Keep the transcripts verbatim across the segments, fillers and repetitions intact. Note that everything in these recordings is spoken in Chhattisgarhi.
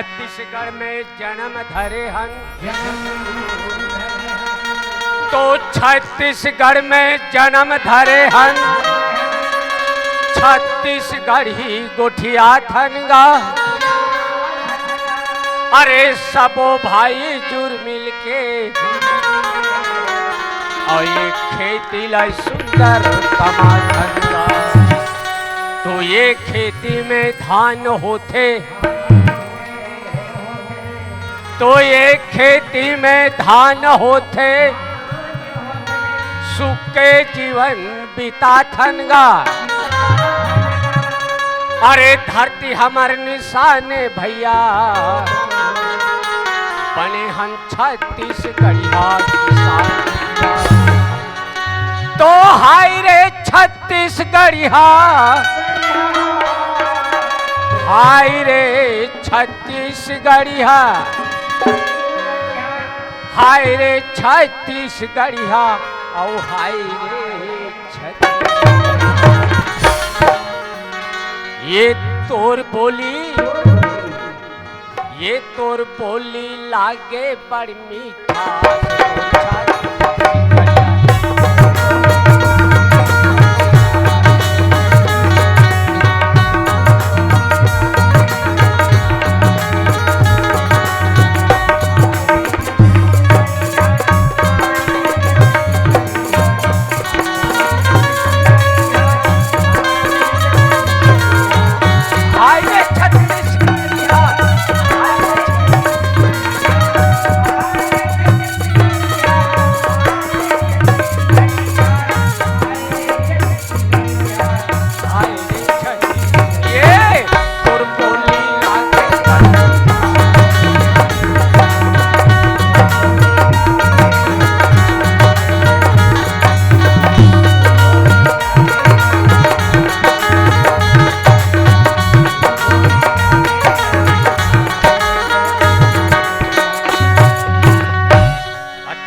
छत्तीसगढ़ में जन्म धरे हन, तो छत्तीसगढ़ में जन्म धरे हन, छत्तीसगढ़ी गोठियाथन गा। अरे सबो भाई जुर मिलके अउ ये खेती ला सुंदर कमाथन गा। तो ये खेती में धान होथे, तो ये खेती में धान होथे, सुख के जीवन बिताथन गा। अरे धरती हमर निशान ए भैया, बने हन छत्तीसगढ़िया किसान। तो हाय रे छत्तीसगढ़िया, हाय रे छत्तीसगढ़िया, हाय रे छत्तीसगढ़िया, अउ हाय रे छत्तीस। ये तोर बोली, ये तोर बोली लागे बड़ मीठा।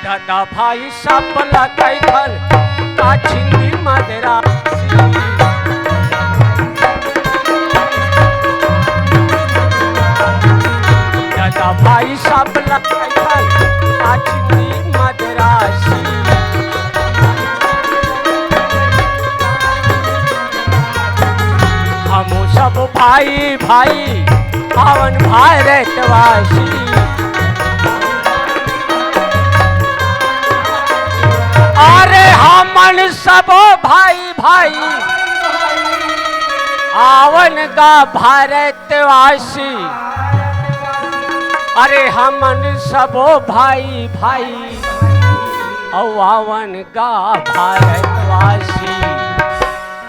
दादा भाई सब ला कहिथन, काछिंदी मदरासी। दादा भाई सब ला कहिथन, काछिंदी मदरासी। हमू सब भाई भाई, आवन भारतवासी। अरे हमन सबो भाई भाई, आवन गा भारतवासी। अरे हमन सबो भाई भाई, अउ आवन गा भारतवासी।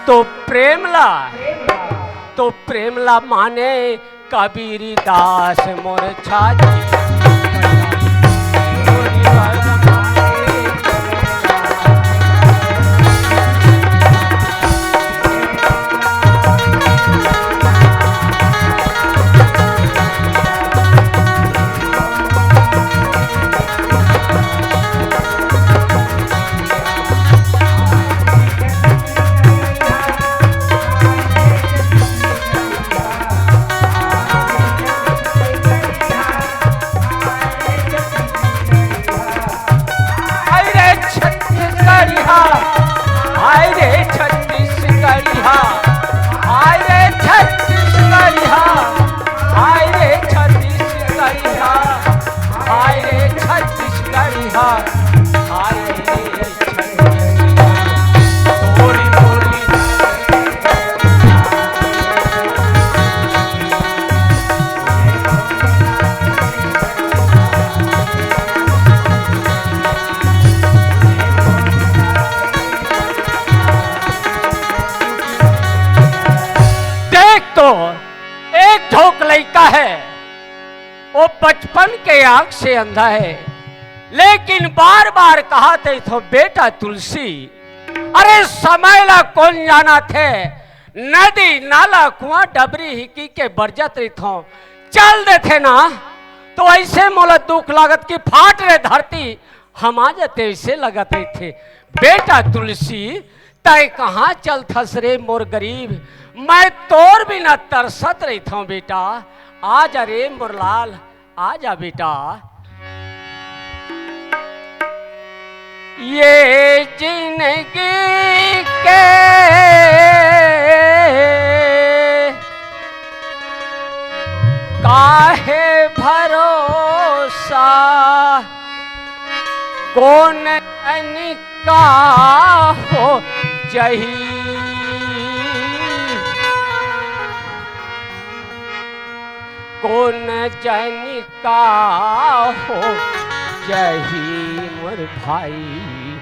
तो प्रेम ला, तो प्रेम ला माने कबीर दास मोर छाती। हाय रे छत्तीसगढ़िया, हाय रे छत्तीसगढ़िया, हाय रे छत्तीसगढ़िया, हाय रे छत्तीसगढ़िया, हाय रे छत्तीसगढ़िया, हाय रे छत्तीसगढ़िया। देख तो, एक ठोक लइका है, वो बचपन के आंख से अंधा है, लेकिन बार बार कहाथे तो बेटा तुलसी, अरे समय ला कोन जानथे, नदी नाला कुआं डबरी हिकी के बरजत रहिथों, चल देथे ना, तो ऐसे मोला दुख लागत कि फाट रे धरती, हम आ जाते, ऐसे लगत रहिथे। बेटा तुलसी, तैं कहाँ चलथस रे मोर गरीब, मैं तोर बिना तरसत रहिथों बेटा। आजा रे मोर लाल, आजा बेटा। ये जिंदगी के काहे भरोसा, कोन जनी का हो जही, कोन जनी का हो जही मोर भाई,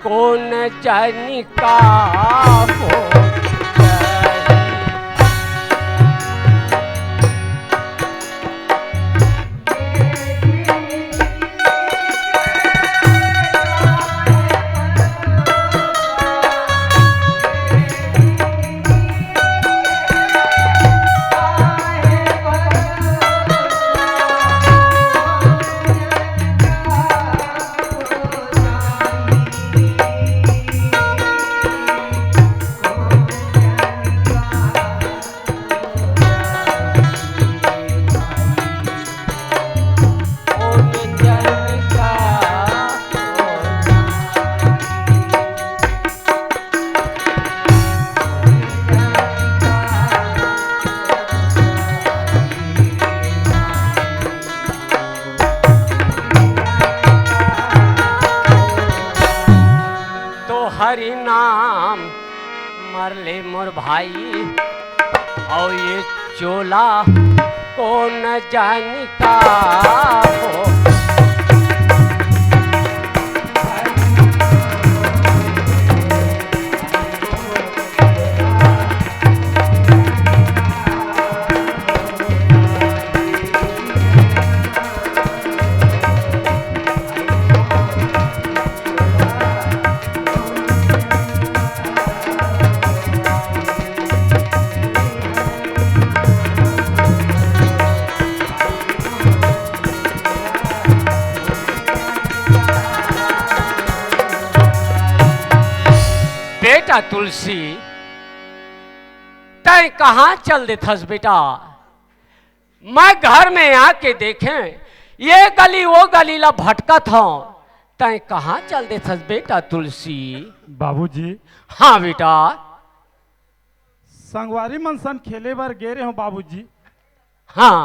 कोन जनी का हो जही। तो हरि नाम मरले मोर भाई, अउ ये चोला कोन जानी का हो। बेटा तुलसी, तैं कहाँ चल देथस बेटा? मैं घर में आके देखें, ये गली वो गली ला भटकत हौं, तैं कहाँ चल देथस बेटा तुलसी? बाबूजी। हाँ बेटा। संगवारी मन सन खेले बर गे रेहेंव बाबूजी। हाँ।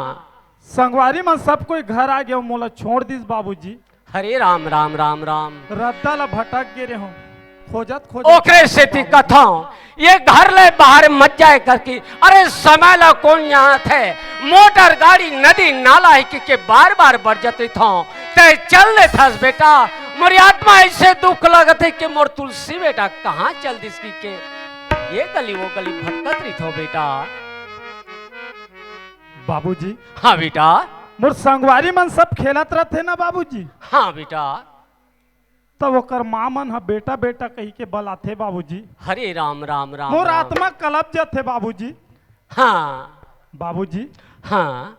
संगवारी मन सब कोई घर आ गे, मोला छोड़ दिस बाबूजी। हरे राम, राम, राम, राम। रद्दा ला भटक गे रेहेंव, खोजत, खोजत ओकरे सेती कथौं, ये घर ले बाहर मत जाए करके। अरे समय ला कोन जानत हे, मोटर गाड़ी नदी नाला हे कि के बार बार बरजत रहिथौं, तैं चल देथस बेटा। मोर आत्मा ऐसे दुख लगत हे कि मोर तुलसी बेटा कहाँ चल दिस कि के ये गली वो गली भटकत रहिथौं बेटा। बाबूजी। हाँ बेटा। मोर संगवारी मन सब खेलत रथे ना बाबूजी। हाँ बेटा। तब ओकर माँ मन ह बेटा बेटा कहि के बलाथे बाबूजी। हरे राम, राम, राम, मोर राम। आत्मा कलप जाथे बाबूजी। हाँ। बाबूजी। हाँ।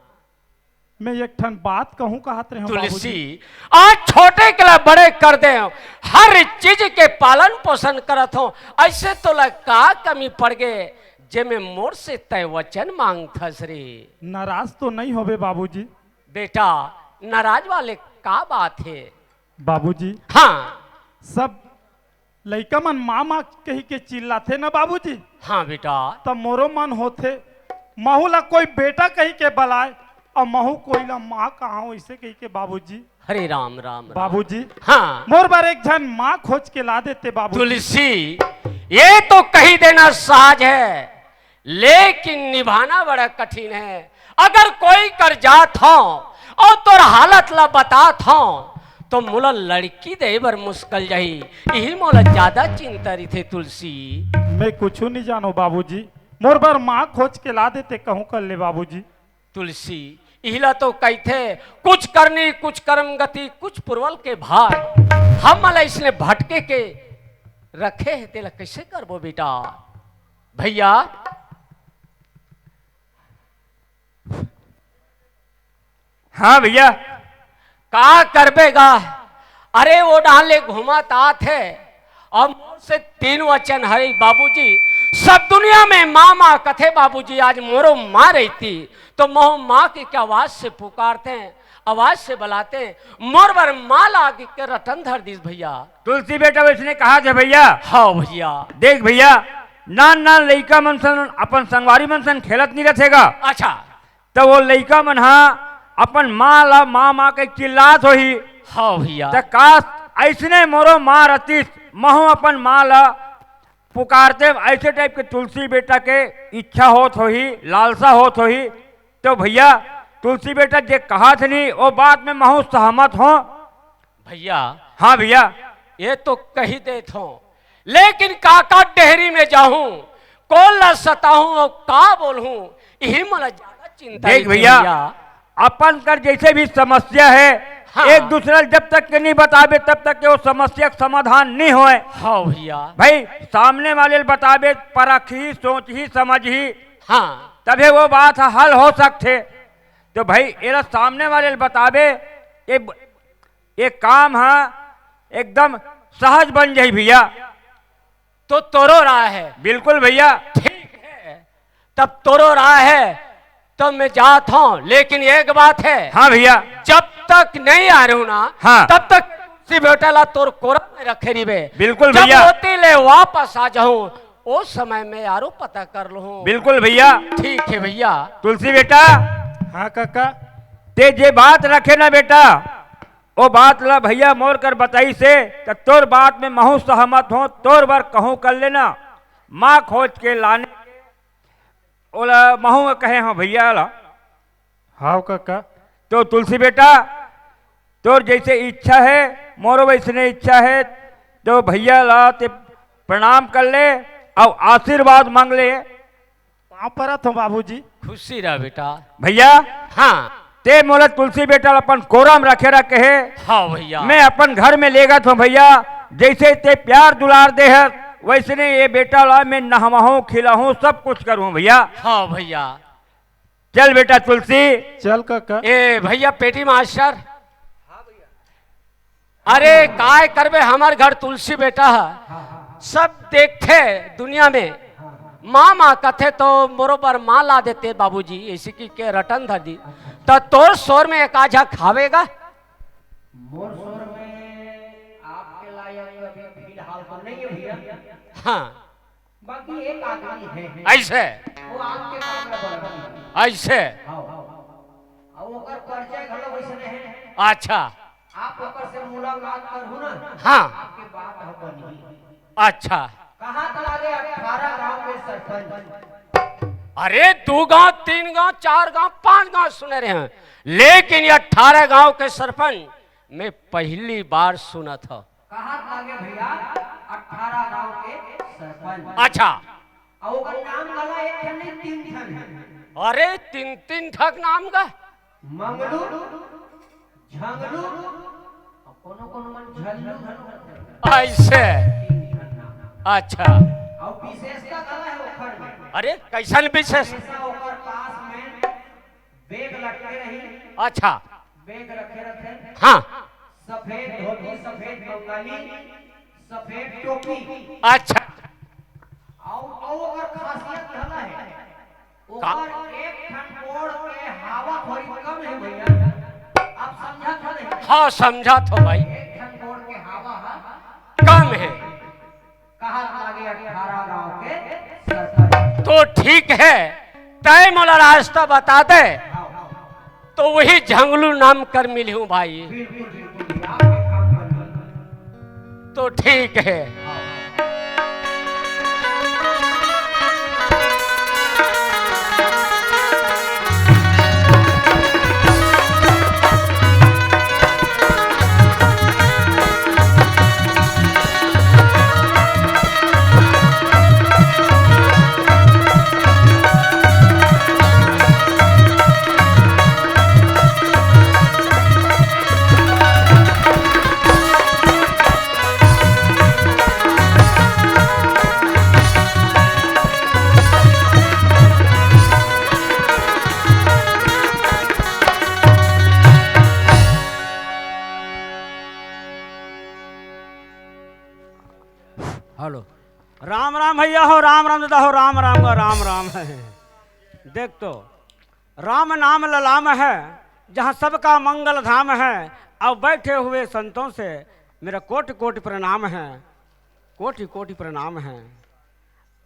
मैं एक ठन बात कहूँ कहत रहेंव तुलसी, बाबूजी। आज छोटे के ला बड़े कर देंव, हर चीज के पालन पोषण करत हौं, ऐसे तोला का कमी पड़ गे, जेमे मोर से तैं वचन मांगथस रे? नाराज तो नहीं होबे बाबूजी? बेटा, नाराज वाले का बात हे? बाबूजी। हाँ। सब लइका मन माँ, माँ कहि के चिल्लाथे ना बाबूजी। हाँ बेटा। त मोरो मन होथे, महू ला कोई बेटा कहि के बलाय, अउ महू कोई ला माँ कहांव, अइसे कहि के बाबूजी। हरे राम, राम, राम। बाबूजी। हाँ। मोर बर एक झन माँ खोज के ला देते बाबूजी। तुलसी, ये तो कहि देना सहज हे, लेकिन निभाना बड़ा कठिन हे। अगर कोई कर जात हौं अउ तोर हालत ला बतात हौं, तो मोला लड़की दे बर मुश्किल जाही, इही मोला ज्यादा चिंता रहिथे तुलसी। मैं कुछू नहीं जानों बाबूजी, मोर बर माँ खोज के ला देते कहूँ कर ले बाबूजी। तुलसी, इही ला तो कहिथे, कुछ करनी, कुछ करम गति, कुछ पुरवल के भार। हमन ला इसने भटके के रखे हे, तेला कैसे करबो बेटा? भैया। हाँ भैया। का करबे गा? अरे वो डाहन ले घूमत आत हे, अउ मोर से तीन वचन हरे बाबूजी, सब दुनिया में माँ माँ कथे बाबूजी, आज मोरो माँ रहती तो महूँ माँ के, के आवाज से पुकारते, आवाज से बुलाते, मोर बर माँ ला के रटन धर दिस भैया। तुलसी बेटा वैसने कहा थे भैया। हाँ भैया। देख भैया, नान नान लइका मन सन अपन संगवारी मन सन खेलत नहीं रथेगा। अच्छा। त वो लइका मन हा अपन माँ ला माँ माँ के चिल्लात होही। हाँ भैया। त काश ऐसने मोरो माँ रतिस, महूँ अपन माँ ला पुकारते, ऐसे टाइप के तुलसी बेटा के इच्छा होत होही, लालसा होत होही। तो भैया, तुलसी बेटा जे कहा थे नहीं, वो बात में महूँ सहमत हों। भैया। हाँ भैया। ये तो कही देत हों, लेकिन काका डेहरी में जाहूँ, कोन ला सताहूँ और का बोलहूँ, यही मोला ज्यादा चिंता देख रहिथे भैया, भैया। अपन कर जैसे भी समस्या है, हाँ। एक दूसरे ल जब तक के नहीं बताबे, तब तक के वो समस्या के समाधान नहीं होए। हाँ भैया। भाई, सामने वाले ल बताबे, परखही, सोचही, समझही, हाँ। तभे वो बात ह हल हो सकथे। तो भाई, एला सामने वाले ल बताबे, ये, ये काम ह एकदम सहज बन जाही भैया। तो तोरो राय है? बिल्कुल भैया। ठीक है, तब तोरो राय है, तब मैं जात हों, लेकिन एक बात है। हाँ भैया। जब तक नहीं आ रहूँ ना, हाँ। तब तक तुलसी बेटा ला तोर कोरा में रखे रहिबे। बिल्कुल जब भैया। ओती ले वापस आ जाहूँ, ओ समय में आरो पता कर लूँ। बिल्कुल भैया। ठीक है भैया। तुलसी बेटा। हाँ काका। ते जे बात रखे ना बेटा, ओ बात ला भैया मोर कर बताइस हे, त तोर बात में महूँ सहमत हों, तोर बर कहूँ कर लेना, माँ खोज के लाने के ओला महूँ कहे हों भैया ला। हाव काका। तो तुलसी बेटा, तोर जैसे इच्छा है, मोरो वैसने इच्छा है, तो भैया ला ते प्रणाम कर ले अउ आशीर्वाद मांग ले। पाँव परत हों बाबूजी। खुशी रह बेटा। भैया, हाँ। ते मोला तुलसी बेटा ल अपन कोरा म रखे रह कहे। हाँ भैया। मैं अपन घर में लेगत हों भैया, जैसे ते प्यार दुलार दे हस, वैसने ये बेटा ला मैं नहवाहूँ, खिलाहूँ, सब कुछ करूँ भैया। हाँ भैया। चल बेटा तुलसी। चल काका। ए भैया पेटी मास्टर, अरे काय करबे, हमर घर तुलसी बेटा ह, सब देखथे दुनिया में। माँ माँ कथे तो मोरो बर माँ ला देते बाबूजी, ऐसे कि के रटन धर दी। त तोर सोर में एक आझा खावेगा? मोर सोर में आपके लायक अभी फिलहाल तो नहीं है भैया। हाँ। बाकी एक आदमी है। ऐसे? वो आपके काम में बड़ा है। ऐसे? हाँ। और ओकर परिचय घलो वैसने है। अच्छा। आप ओकर से मुलाकात करहू ना, हाँ। आपके बात हो बनही। अच्छा। कहा त लागे अठारह गांव के सरपंच। अरे दू गांव, तीन गांव, चार गांव, पांच गांव सुने रहे हैं, लेकिन ये अठारह गांव के सरपंच मैं पहली बार सुनत हूँ। कहा त लागे भैया, अठारह गांव के सरपंच। अच्छा। अउ ओकर नाम घला एक ठन नहीं, तीन ठन है। अरे, तीन, तीन ठक नाम का? मंगलू, झंगलू, अउ कोनो कोनो मन झल्लू घलो करथे। ऐसे? तीन ठन नाम। अच्छा। अउ विशेषता घला है ओखर में। अरे, कैसन विशेष? हमेशा ओकर पास में बैग लटके रही। अच्छा। बैग रखे रथे। हाँ। सफेद धोती, सफेद बंगाली, सफेद टोपी। अच्छा। अउ, अउ ओकर खासियत घला है। का? ओकर एक ठन गोड़ के हवा थोड़ी कम है भैया। आप समझत हो नहीं? हाँ, समझत हो भाई। एक ठन गोड़ के हवा है। कम है। कहा त लागे अठारह गांव के सरपंच। तो ठीक है, तय मोला रास्ता बता दे, हाँ, हाँ। तो वही झंगलू नाम कर मिलहूँ भाई। बिल्कुल, बिल्कुल, बिल्कुल। आपके काम बन गए। तो ठीक है। हाँ। हेलो। राम राम भैया हो, राम राम दादा हो, राम राम का राम राम है। देख तो, राम नाम ललाम है, जहाँ सबका मंगल धाम है। अब बैठे हुए संतों से मेरा कोटि कोटि प्रणाम है, कोटि कोटि प्रणाम है।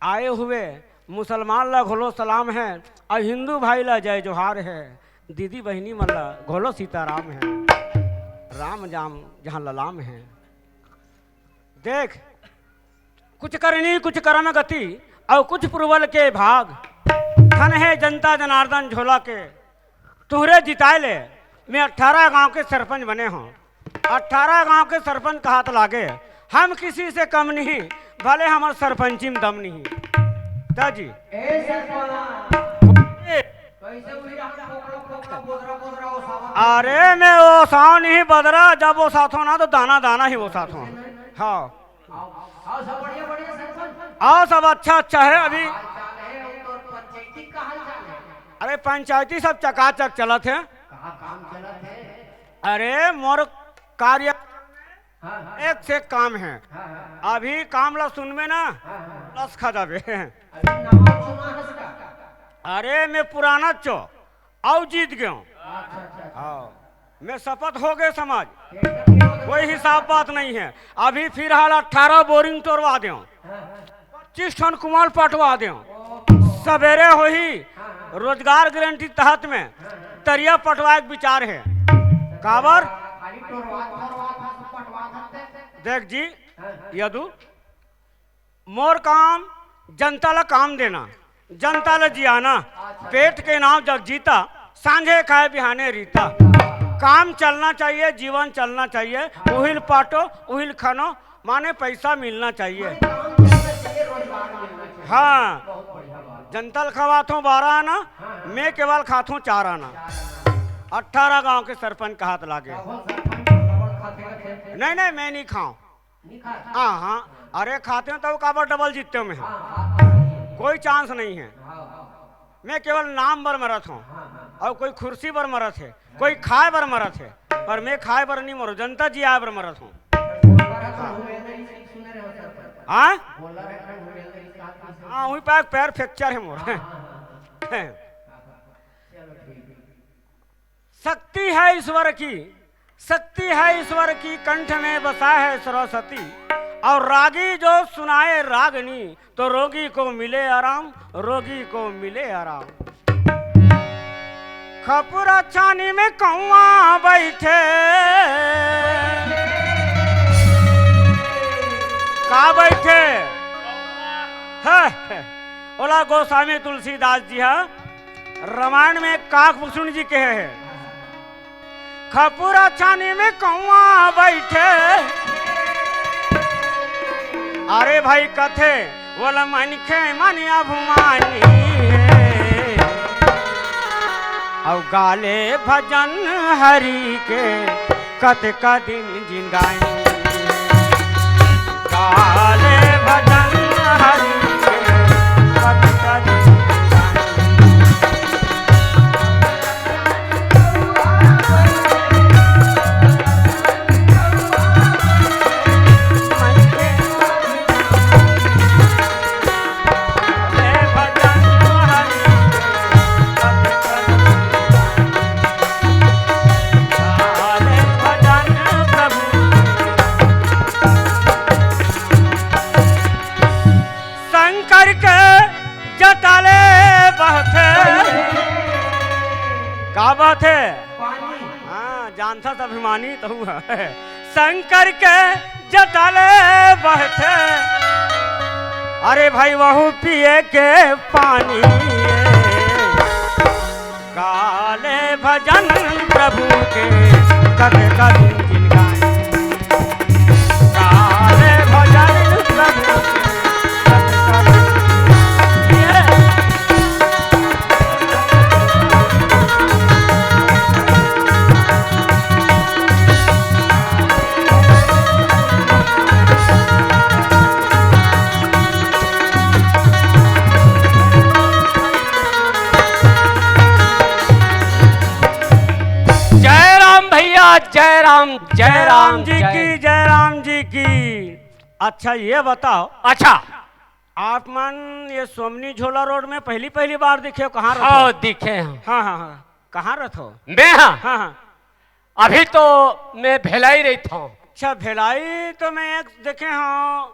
आए हुए मुसलमान ला घलो सलाम है, और हिंदू भाई ला जय जोहार है। दीदी बहिनी मन ला घलो सीताराम है, राम जाम जहाँ ललाम है। देख, कुछ करनी कुछ कर्म गति, और कुछ पुरवल के भाग। धन है जनता जनार्दन झोला के, तुहरे जिताए ले मैं अठारह गांव के सरपंच बने हों। अठारह गांव के सरपंच कहात लागे, हम किसी से कम नहीं, भले हमर सरपंची में दम नहीं। त जी। ए सरपंच। ए। कैसे हुई रहा फोकरा, फोकरा, बोदरा, बोदरा, ओसावा? अरे मैं ओसाव नहीं बदरा, जब ओसाथों ना तो दाना दाना ही ओसाथों। हाँ। आओ, आओ, सब बढ़िया, बढ़िया सरपंच। आओ, सब अच्छा, अच्छा है अभी। हाल चाल है, और तो पंचायती का हाल चाल है? अरे, पंचायती सब चकाचक चलत है। कहाँ काम चलत है? अरे, मोर कार्य हाँ, हाँ। एक से एक काम है। हाँ, हाँ। अभी काम ला सुनबे ना, हाँ, हाँ। लस खा जाबे। अभी नवा चुना है इसका? अरे, मैं पुराना चो, आओ जीत गयो। अच्छा, अच्छा, अच्छा। हाँ। मैं शपथ हो गए समाज, कोई हिसाब बात नहीं है। अभी फिलहाल अठारह बोरिंग टोरवा दें, पच्चीस ठन कुमाल पटवा दें, सवेरे होही रोजगार गारंटी तहत में तरिया पटवाए के विचार है। काबर? देख जी, यदु, मोर काम जनता ला काम देना, जनता ला जियाना, पेट के नाव जग जीता, सांझे खाए बिहाने रीता। काम चलना चाहिए, जीवन चलना चाहिए, उहिल पाटो, उहिल खनो, माने पैसा मिलना चाहिए। हाँ, जनता ला खवाथों बारह आना, मैं केवल खाथों चार आना। अठारह गांव के सरपंच कहात लागे। नहीं, नहीं, मैं नहीं खाऊं। हाँ, हाँ। अरे, खाते हो तो काबर डबल जीतते हो मैं? हाँ, कोई चांस नहीं है। मैं केवल नाम बर मरत हूँ, और कोई कुर्सी बर मरत है, कोई खाए बर मरत है, पर मैं खाए बर नहीं मरो, जनता जियाए बर मरत हूँ। हाँ, हाँ, वहीं पे एक पैर फ्रैक्चर है मोर। शक्ति है ईश्वर की, शक्ति है ईश्वर की, कंठ में बसा है सरस्वती। और रागी जो सुनाए रागनी, तो रोगी को मिले आराम, रोगी को मिले आराम। खपुरा छानी में कौआ बैठे, का बैठे? है, ओला गोस्वामी तुलसीदास जी हा रामायण में काकभूषण जी कहे हैं, खपुरा छानी में कौआ बैठे। अरे भाई कथे, बोला मनखे मन अभिमानी है। अउ गाले भजन हरि के कतका दिन जिन गाई। गाले भजन हरि के कतका दिन जिन गाई। शंकर के जटा ले बहथे। का बहथे? पानी। हाँ, जानथस अभिमानी तहूँ ह। शंकर के जटा ले बहथे। अरे भाई, वहू पिए के पानी। गाले भजन प्रभु के, कत कत दिन गाए। गाले भजन प्रभु के, कत कत दिन गाए। जय राम भैया, जय राम, जय राम जी की, जय राम जी की। अच्छा, ये बताओ। अच्छा। आप मन ये सोमनी झोला रोड में पहली पहली बार दिखे हो? कहाँ रहत हो? हाँ, दिखे हैं। हाँ, हाँ, हाँ। कहाँ रहत हो? मैं, हाँ। हाँ, हाँ। अभी तो मैं भेलाई रहता हूँ। अच्छा, भेलाई तो मैं एक देखे हूँ,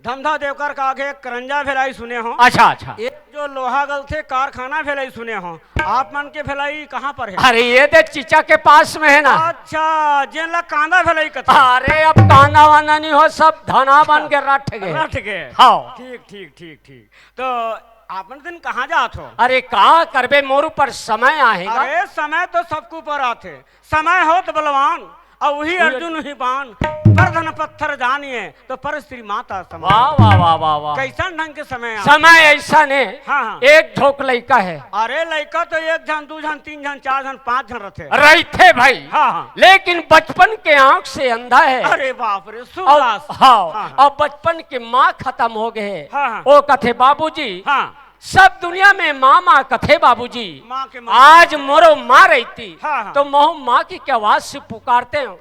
धमधा देवकर का आगे करंजा भेलाई सुने हूँ। अच्छा, अच्छा। एक जो लोहा गलथे कारखाना भेलाई सुने हूँ। आप मन के भेलाई कहाँ पर है? अरे, ये दे चीचा के पास में है ना। अच्छा, जेन ला कांदा भेलाई कथे। अरे, अब कांदा वांदा नहीं हो, सब धना बन के रट गए। रट गए। हाँ। ठीक, ठीक, ठीक, ठीक। तो आप मन दिन कहाँ जात हो? अरे, का करबे, मोर ऊपर समय आएगा। अरे, समय तो सबके ऊपर आथे। समय होत बलवान, अउ उही उही अर्जुन उही बान, पर धन पत्थर जानिए, तो पर स्त्री माता समान। वाह, वाह, वाह, वाह, वाह। कैसन ढंग के समय आ? समय ऐसा ने, हाँ, हाँ। एक झोंक लइका है। अरे, लइका तो एक झन, दू झन, तीन झन, चार झन, पाँच झन रथे। रहिथे भाई। हाँ, हाँ। लेकिन बचपन के आंख से अंधा है। अरे बाप रे, और, सूरदास। हाँ, हाँ, हाँ। और बचपन के माँ खत्म हो गए। हाँ, हाँ। वो कथे, "बाबूजी, हाँ। सब दुनिया में माँ, माँ कथे बाबूजी। माँ के माँ। आज मोरो माँ रहती, हाँ, हाँ। तो महू माँ की आवाज से पुकारते हो,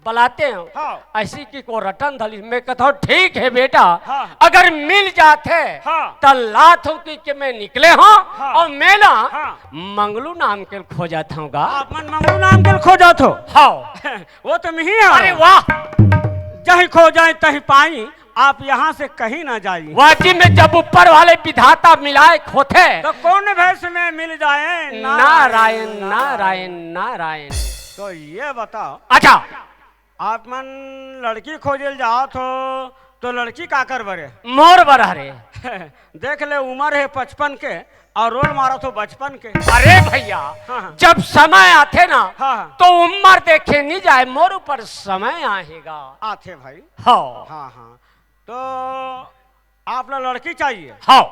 बुलाते हो।" हाँ। ऐसी की को रटन धली, मैं कहता हूँ, "ठीक है बेटा, हाँ। अगर मिल जाते, हाँ। त लात हूँ कि, कि मैं निकले हूँ हाँ। और मैं ना हाँ। मंगलू नाम के खोजत हूँ गा।" आप मन मंगलू नाम के खोजत हो? हाँ। वो तो मिही है। अरे वाह। जही खोजइ तही पाई, आप यहाँ से कहीं ना जाई। वाजी में जब ऊपर वाले विधाता मिलाए होथे। तो कौन भेष में मिल जाए? नारायण, नारायण, नारायण। तो ये बताओ। अच्छा। आप मन लड़की खोजे ल जात हो, तो लड़की काकर बर हे? मोर बर हरे। देख ले, उमर हे पचपन के, और रोल मारत हो बचपन के। अरे भैया, हाँ, हाँ। जब समय आथे ना, हाँ, हाँ। तो उमर देखे नहीं जाए, मोर ऊपर समय आएगा। आथे भाई। हाँ। हाँ, हाँ। तो आप ला लड़की चाहिए? हाँ।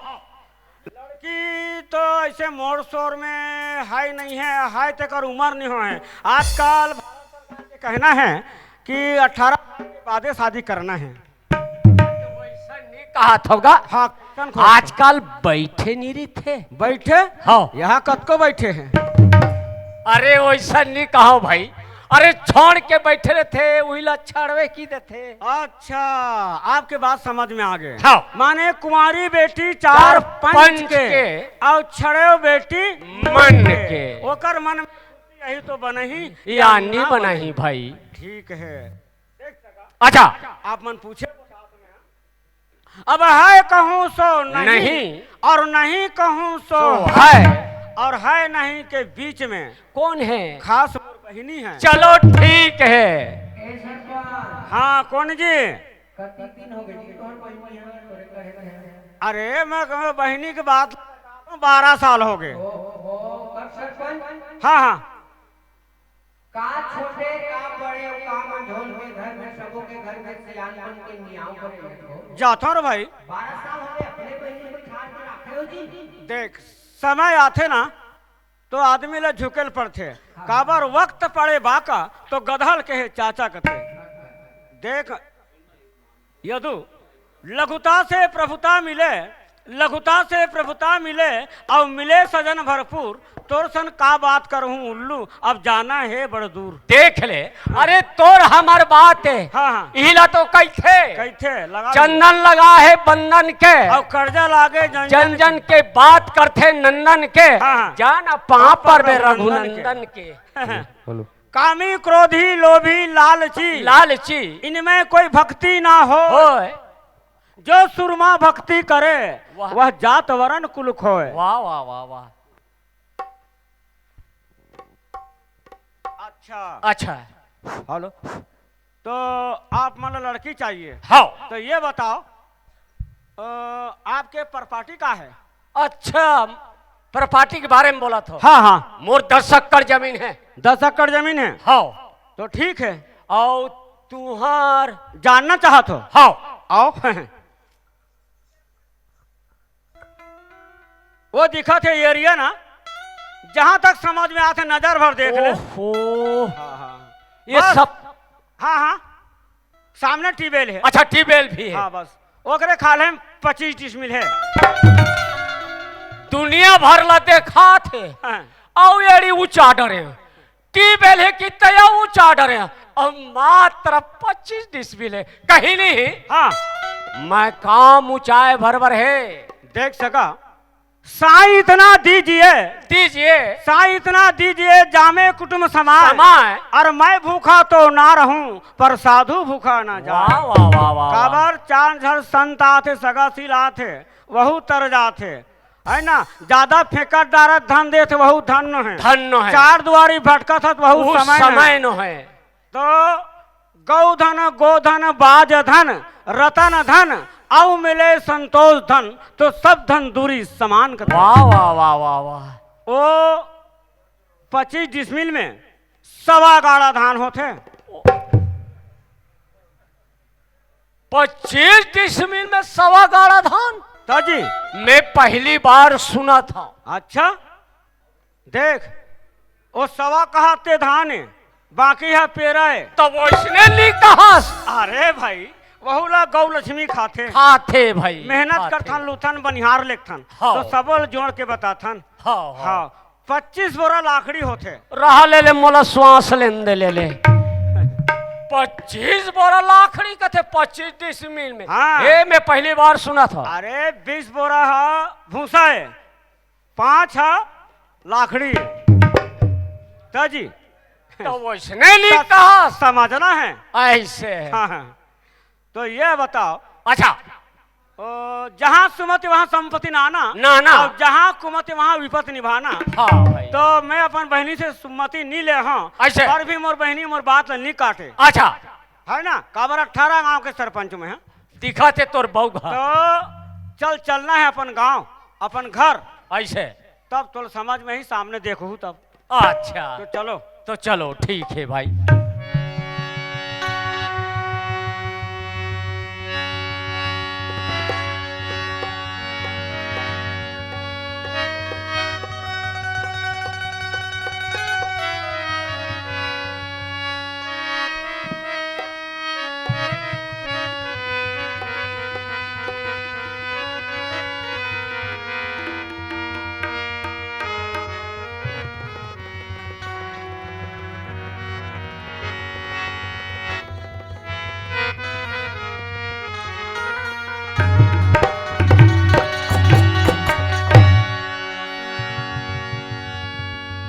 लड़की तो ऐसे मोर शोर में है नहीं है, है तेकर उमर नहीं हो है। आजकल भारत सरकार के कहना है कि अठारह साल के बादे शादी करना है। तो वैसा नहीं कहत होगा। हाँ, कौन खोज? आजकल बैठे नहीं रहिथे। बैठे? हाँ। यहाँ कतको बैठे हैं। अरे, वैसा नहीं कहो भाई। अरे, छोड़ के बैठे रहिथे, वही ला छड़वे की देथे। अच्छा, आपके बात समझ में आ गए। हाँ। माने कुंवारी बेटी चार चार पंच पंच के, के। और छड़ेव बेटी मन के। ओकर मन में यही तो बनही या या नहीं ना बनही बनही। भाई। ठीक है। अच्छा। आप मन पूछे। अब है कहूँ सो नहीं, नहीं। और नहीं कहूँ सो सो है। है। और है नहीं के बीच में कौन है? खास मोर बहिनी है। चलो ठीक है। हाँ, कौन जी? कति दिन हो गए जी, कौन बहिनी है, तोरे कहे थे? अरे, मैं कहूँ बहिनी की बात, बारह साल हो गए। ओ, ओ, कब सरपंच? हाँ, हाँ। का छोटे, का बड़े, का मंझोल के घर में, सबो के घर में सियानपन के मियाव करे हो। जाथो रे भाई। बारह साल हो गए, अपने बहिनी को छाड़ के रखे हो जी। देख, समय आथे ना, तो आदमी ला झुके ल पड़थे। हाँ। काबर वक्त पड़े बाका, तो गधल के हे चाचा कथे। देख, यदु, लघुता से प्रभुता मिले, लघुता से प्रभुता मिले, और मिले सजन भरपूर, तोर सन का बात करहूँ उल्लू, अब जाना है बड़ दूर। देख ले, अरे तोर हमर बात है, हाँ, हाँ। इही ला तो कहिथे। कहिथे, लगा चंदन लगा है बंदन के, और कर्जा लागे जन जन जन के। बात करथे नंदन के, हाँ, हाँ। जान पाँव पर बे रघुनंदन के। हेलो। कामी, क्रोधी, लोभी, लालची। लालची। इनमें कोई भक्ति ना हो। होय। जो सुरमा भक्ति करे, वाह। वह जात वरण कुल खोए। वाह, वाह, वाह, वाह। अच्छा। अच्छा। हेलो। तो आप मन ला लड़की चाहिए? हाँ। तो ये बताओ, अ, आपके प्रॉपर्टी का है? अच्छा, प्रॉपर्टी के बारे में बोलत हो? हाँ, हाँ। मोर दस एकड़ जमीन है। दस एकड़ जमीन है? हाँ। तो ठीक है। और तुहार? जानना चाहत हो? हाँ। आओ। वो दिखत हे एरिया ना, जहाँ तक समझ में आथे, नजर भर देख ले। ओहो। हाँ, हाँ। ये बस। सब हाँ, हाँ। सामने ट्यूबवेल है। अच्छा, ट्यूबवेल भी है। हाँ, बस। ओकरे खाल्हे में पच्चीस डिसमिल है। दुनिया भर ला देखात हे। हाँ। अउ एड़ी ऊंचा डरे। ट्यूबवेल हे कि तया ऊंचा डरे। अउ मात्र पच्चीस डिसमिल है। कहीं नहीं। हाँ। मैं काम ऊंचाए भर बर हे। देख सगा, साईं इतना दीजिए, दीजिए। साईं इतना दीजिए, जामे कुटुम समाए। समाए। और मैं भूखा तो ना रहूं, पर साधु भूखा ना जाए। वाह, वाह, वाह, वाह, वाह। काबर चार झन संत आथे, सगासील आथे, वहू तर जाथे, है ना? ज्यादा फेंकत डारत धन देथे, वहू धन नो हे। धन नो हे। चार दुआरी भटकत हत, वहू समय नो हे। तो गौ धन, गोधन, बाज धन, रतन धन, अउ मिले संतोष धन, तो सब धन दूरी समान कथे। वाह, वाह, वाह, वाह, वाह। ओ पच्चीस डिसमिल में सवा गाड़ा धान होथे। पच्चीस डिसमिल में सवा गाड़ा धान? तो जी। मैं पहली बार सुनत हंव। अच्छा, देख, ओ सवा कहात ते धान हे, बाकी ह पेरा हे। तो वइसने नी कहस। अरे भाई, वहू ला गौ लक्ष्मी खाथे। खाथे भाई, मेहनत खाथे। करथन, लुथन, बनिहार लेगथन। हाँ। तो सबो ल जोड़ के बताथन। हाँ, हाँ। हाँ, पच्चीस बोरा लाखड़ी होथे। रहा ले ले, मोला श्वास लेन दे ले ले। पच्चीस बोरा लाखड़ी कथे पच्चीस डिसमिल में। हाँ। ए, मैं पहली बार सुनत हंव। अरे, बीस बोरा ह भूसा हे, पांच ह लाखड़ी हे। त जी। तो वइसने नी त-, कहस। समझना हे। अइसे हे। हाँ, हाँ। तो ये बताओ। अच्छा। ओ, जहाँ सुमति वहाँ संपत्ति नाना। नाना। अउ जहाँ कुमति वहाँ विपत्ति निभाना। हाँ भाई। तो मैं अपन बहिनी से सुमति नी ले हंव। अइसे। पर भी मोर बहिनी मोर बात ला नी काटे। अच्छा। है ना? काबर अठारह गांव के सरपंच मैं हंव। दिखत हे तोर बउघा। तो चल, चलना हे अपन गांव, अपन घर। अइसे। तब तोला समझ में ही, सामने देखहू तब। अच्छा। तो चलो। तो चलो, ठीक हे भाई।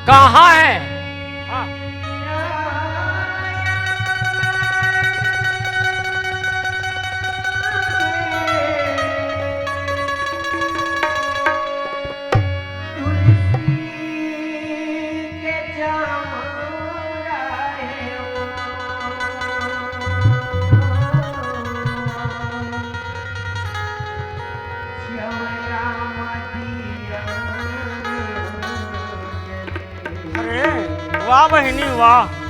कहाँ हे? हाँ। अरे, वाह बहिनी, वाह।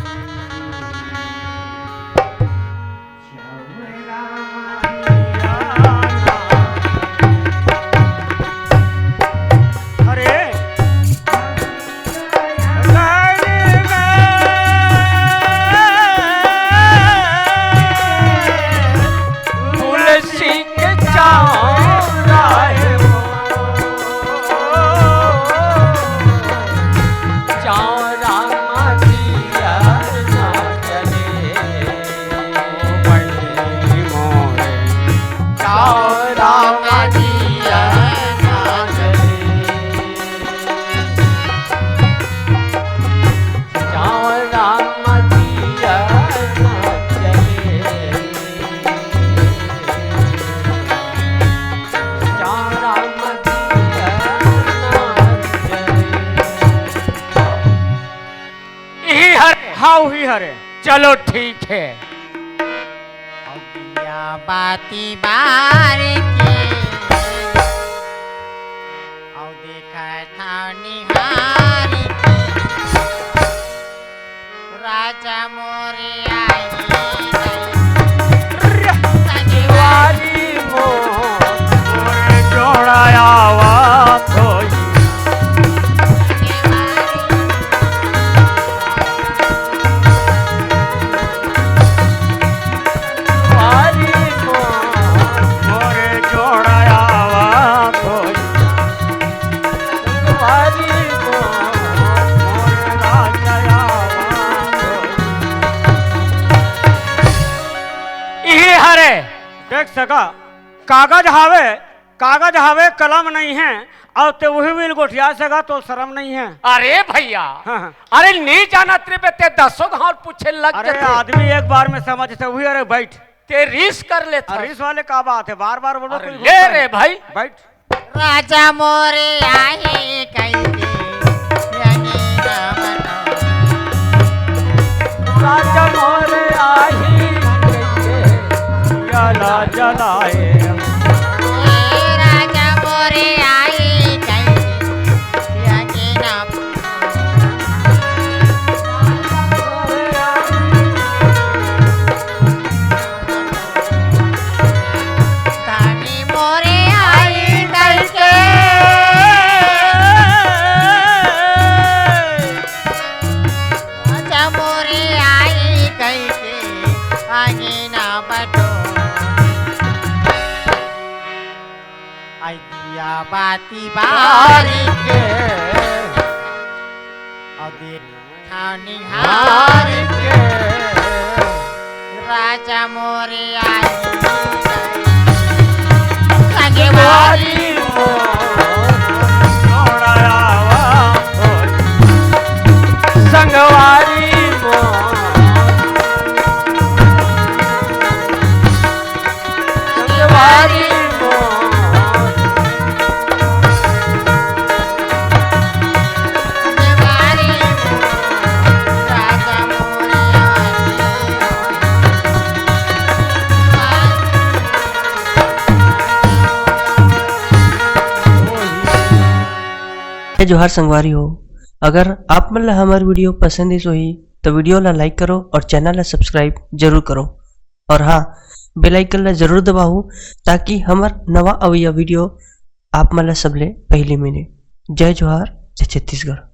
अरे। तुलसी के चौरा हे वो, चौरा मा दिया ना जले। ओ बहिनी मोरे, चौरा मा दिया ना जले। चौरा मा दिया ना जले। चौरा मा दिया ना जले। इही हरे। हाँ, उही हरे। चलो, ठीक हे। अउ दिया बाती बार के, अउ देखत हव निहार के, राजा मोरे आई गई। संगवारी मोर, मोर जोड़ा आवत होई। संगवारी मोर, मोर जोड़ा आवत होई। संगवारी मोर, मोर राजा आवत होई। इही हरे। देख सगा, कागज हावे, कागज हावे, कलम नहीं है, अउ ते उही बिल गोठिया सगा तो शरम नहीं है। अरे भैया, हाँ, हाँ। अरे नी जानत रे बे, ते दसों घांव पूछे लग अरे जाथे। आदमी एक बार में समझथे उही। अरे बैठ। ते रीस कर लेथे। अरे रीस वाले का बात है, बार बार बोलो, अरे कुछ ले गुस्सा रे नहीं। भाई। बैठ। राजा मोरे आही कहिके, यही नाम लो। राजा मोरे आही कहिके, या लाज लाए। ए राजा मोरे आही कहिके, यही नाम धनी मोरे आई कहिके। राजा मोरे आई कहिके, आगे ना बटो। आई दिया बाती बारी के। अदे निहार के राजा मोरे आई। संगवारी मोर, थोड़ा आवा, संगवारी मोर। हे जोहार संगवारी हो, अगर आप मन ला हमर video पसंद आइस होही, तो video ला like करो और channel ला subscribe जरूर करो। और हाँ, bell icon ला जरूर दबाओ, ताकि हमर नवा अवइया video आप मन ला सबले पहिली मिले। जय जोहार, जय छत्तीसगढ़।